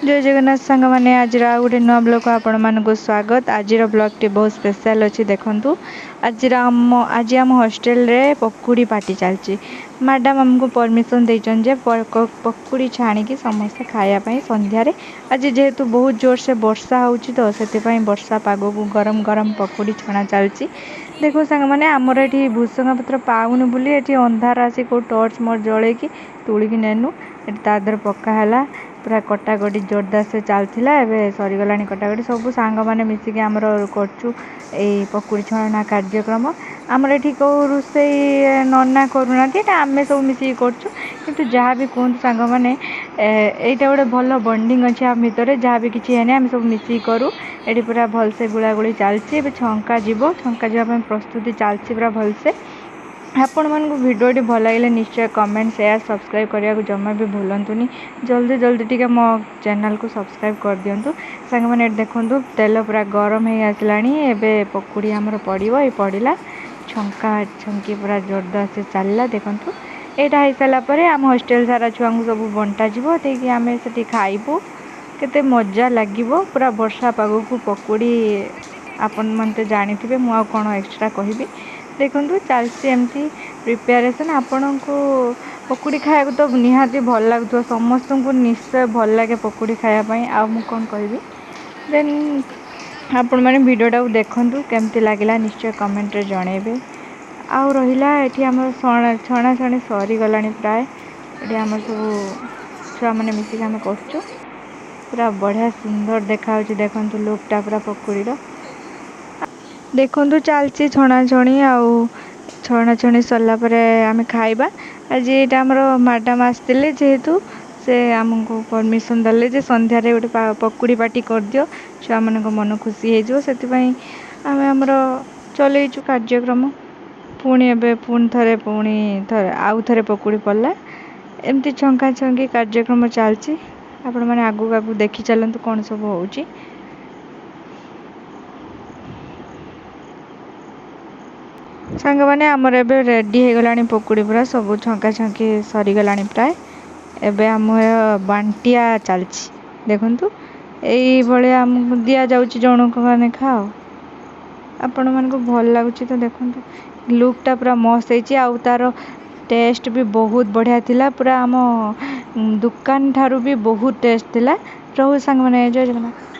ଜୟ ଜଗନ୍ନାଥ ସାଙ୍ଗମାନେ, ଆଜିର ଆଉ ଗୋଟେ ନୂଆ ବ୍ଲଗ୍କୁ ଆପଣମାନଙ୍କୁ ସ୍ୱାଗତ। ଆଜିର ବ୍ଲଗ୍ଟି ବହୁତ ସ୍ପେଶାଲ୍ ଅଛି। ଦେଖନ୍ତୁ, ଆଜି ଆମ ହଷ୍ଟେଲରେ ପକୁଡ଼ି ପାର୍ଟି ଚାଲିଛି। ମ୍ୟାଡ଼ାମ୍ ଆମକୁ ପରମିସନ୍ ଦେଇଛନ୍ତି ଯେ ପକୁଡ଼ି ଛାଣିକି ସମସ୍ତେ ଖାଇବା ପାଇଁ ସନ୍ଧ୍ୟାରେ। ଆଜି ଯେହେତୁ ବହୁତ ଜୋରସେ ବର୍ଷା ହେଉଛି, ତ ସେଥିପାଇଁ ବର୍ଷା ପାଗକୁ ଗରମ ଗରମ ପକୁଡ଼ି ଛଣା ଚାଲିଛି। ଦେଖ ସାଙ୍ଗମାନେ, ଆମର ଏଠି ଭୃସଙ୍ଗା ପତ୍ର ପାଉନୁ ବୋଲି ଏଠି ଅନ୍ଧାର ଆସି କେଉଁ ଟର୍ଚ୍ଚ ମୋର ଜଳେଇକି ତୁଳିକି ନେନୁ। ଏଠି ତା ଦେହରେ ପକା ହେଲା, ପୁରା କଟାକଟି ଜୋରଦାର ସେ ଚାଲିଥିଲା। ଏବେ ସରିଗଲାଣି କଟାକଟି। ସବୁ ସାଙ୍ଗମାନେ ମିଶିକି ଆମର କରୁଛୁ ଏଇ ପକୁଡ଼ି ଛଣା କାର୍ଯ୍ୟକ୍ରମ। ଆମର ଏଠି କେଉଁ ରୋଷେଇ ନନା କରୁନାହାନ୍ତି, ଏଇଟା ଆମେ ସବୁ ମିଶିକି କରୁଛୁ। କିନ୍ତୁ ଯାହା ବି କୁହନ୍ତୁ ସାଙ୍ଗମାନେ, ଏଇଟା ଗୋଟେ ଭଲ ବଣ୍ଡିଙ୍ଗ ଅଛି ଆମ ଭିତରେ। ଯାହା ବି କିଛି ହେଲେ ଆମେ ସବୁ ମିଶିକି କରୁ। ଏଠି ପୁରା ଭଲସେ ଗୁଳାଗୁଳି ଚାଲିଛି। ଏବେ ଛଙ୍କା ଯିବ, ଛଙ୍କା ଯିବା ପାଇଁ ପ୍ରସ୍ତୁତି ଚାଲିଛି ପୁରା ଭଲସେ। ଆପଣମାନଙ୍କୁ ଭିଡ଼ିଓଟି ଭଲ ଲାଗିଲେ ନିଶ୍ଚୟ କମେଣ୍ଟ, ସେୟାର, ସବସ୍କ୍ରାଇବ୍ କରିବାକୁ ଜମା ବି ଭୁଲନ୍ତୁନି। ଜଲ୍ଦି ଜଲ୍ଦି ଟିକେ ମୋ ଚ୍ୟାନେଲକୁ ସବସ୍କ୍ରାଇବ୍ କରିଦିଅନ୍ତୁ। ସାଙ୍ଗମାନେ, ଏଠି ଦେଖନ୍ତୁ, ତେଲ ପୁରା ଗରମ ହେଇ ଆସିଲାଣି। ଏବେ ପକୁଡ଼ି ଆମର ପଡ଼ିବ। ଏଇ ପଡ଼ିଲା, ଛଙ୍କା ଛଙ୍କି ପୁରା ଜୋରଦାର ସେ ଚାଲିଲା। ଦେଖନ୍ତୁ, ଏଇଟା ହେଇସାରିଲା ପରେ ଆମ ହଷ୍ଟେଲ ସାରା ଛୁଆଙ୍କୁ ସବୁ ବଣ୍ଟାଯିବ, ଦେଇକି ଆମେ ସେଠି ଖାଇବୁ। କେତେ ମଜା ଲାଗିବ ପୁରା ବର୍ଷା ପାଗକୁ ପକୁଡ଼ି, ଆପଣମାନେ ତ ଜାଣିଥିବେ, ମୁଁ ଆଉ କ'ଣ ଏକ୍ସଟ୍ରା କହିବି। ଦେଖନ୍ତୁ, ଚାଲିଛି ଏମିତି ପ୍ରିପାରେସନ୍। ଆପଣଙ୍କୁ ପକୁଡ଼ି ଖାଇବାକୁ ତ ନିହାତି ଭଲ ଲାଗୁଥିବ। ସମସ୍ତଙ୍କୁ ନିଶ୍ଚୟ ଭଲ ଲାଗେ ପକୁଡ଼ି ଖାଇବା ପାଇଁ। ଆଉ ମୁଁ କ'ଣ କହିବି? ଦେନ୍ ଆପଣମାନେ ଭିଡ଼ିଓଟାକୁ ଦେଖନ୍ତୁ, କେମିତି ଲାଗିଲା ନିଶ୍ଚୟ କମେଣ୍ଟରେ ଜଣେଇବେ। ଆଉ ରହିଲା, ଏଠି ଆମର ଛଣାଛଣି ସରିଗଲାଣି ପ୍ରାୟ। ଏଠି ଆମର ସବୁ ଛୁଆମାନେ ମିଶିକି ଆମେ କରୁଛୁ। ପୁରା ବଢ଼ିଆ ସୁନ୍ଦର ଦେଖାହେଉଛି, ଦେଖନ୍ତୁ ଲୁକ୍ଟା ପୁରା ପକୁଡ଼ିର। ଦେଖନ୍ତୁ, ଚାଲିଛି ଛଣାଛଣି, ଆଉ ଛଣାଛଣି ସରିଲା ପରେ ଆମେ ଖାଇବା। ଆଜି ଏଇଟା ଆମର ମ୍ୟାଡ଼ାମ୍ ଆସିଥିଲେ ଯେହେତୁ, ସେ ଆମକୁ ପରମିସନ୍ ଦେଲେ ଯେ ସନ୍ଧ୍ୟାରେ ଗୋଟେ ପକୁଡ଼ି ପାର୍ଟି କରିଦିଅ, ଛୁଆମାନଙ୍କ ମନ ଖୁସି ହେଇଯିବ। ସେଥିପାଇଁ ଆମେ ଆମର ଚଲେଇଛୁ କାର୍ଯ୍ୟକ୍ରମ। ପୁଣି ଏବେ ପୁଣି ଥରେ ଆଉ ଥରେ ପକୁଡ଼ି ପଡ଼ିଲା। ଏମିତି ଛଙ୍କା ଛଙ୍କି କାର୍ଯ୍ୟକ୍ରମ ଚାଲିଛି। ଆପଣମାନେ ଆଗକୁ ଆଗକୁ ଦେଖି ଚାଲନ୍ତୁ କ'ଣ ସବୁ ହେଉଛି। ସାଙ୍ଗମାନେ, ଆମର ଏବେ ରେଡ଼ି ହେଇଗଲାଣି ପକୁଡ଼ି, ପୁରା ସବୁ ଛଙ୍କା ଛଙ୍କି ସରିଗଲାଣି ପ୍ରାୟ। ଏବେ ଆମର ବାଣ୍ଟିଆ ଚାଲିଛି। ଦେଖନ୍ତୁ, ଏଇଭଳିଆ ଆମକୁ ଦିଆଯାଉଛି ଜଣଙ୍କ ଲେଖା। ଆଉ ଆପଣମାନଙ୍କୁ ଭଲ ଲାଗୁଛି ତ? ଦେଖନ୍ତୁ, ଲୁକ୍ଟା ପୁରା ମସ୍ତ ହେଇଛି, ଆଉ ତା'ର ଟେଷ୍ଟ ବି ବହୁତ ବଢ଼ିଆ ଥିଲା। ପୁରା ଆମ ଦୋକାନ ଠାରୁ ବି ବହୁତ ଟେଷ୍ଟ ଥିଲା। ରହୁଛି ସାଙ୍ଗମାନେ, ଜୟ ଜଗନ୍ନାଥ।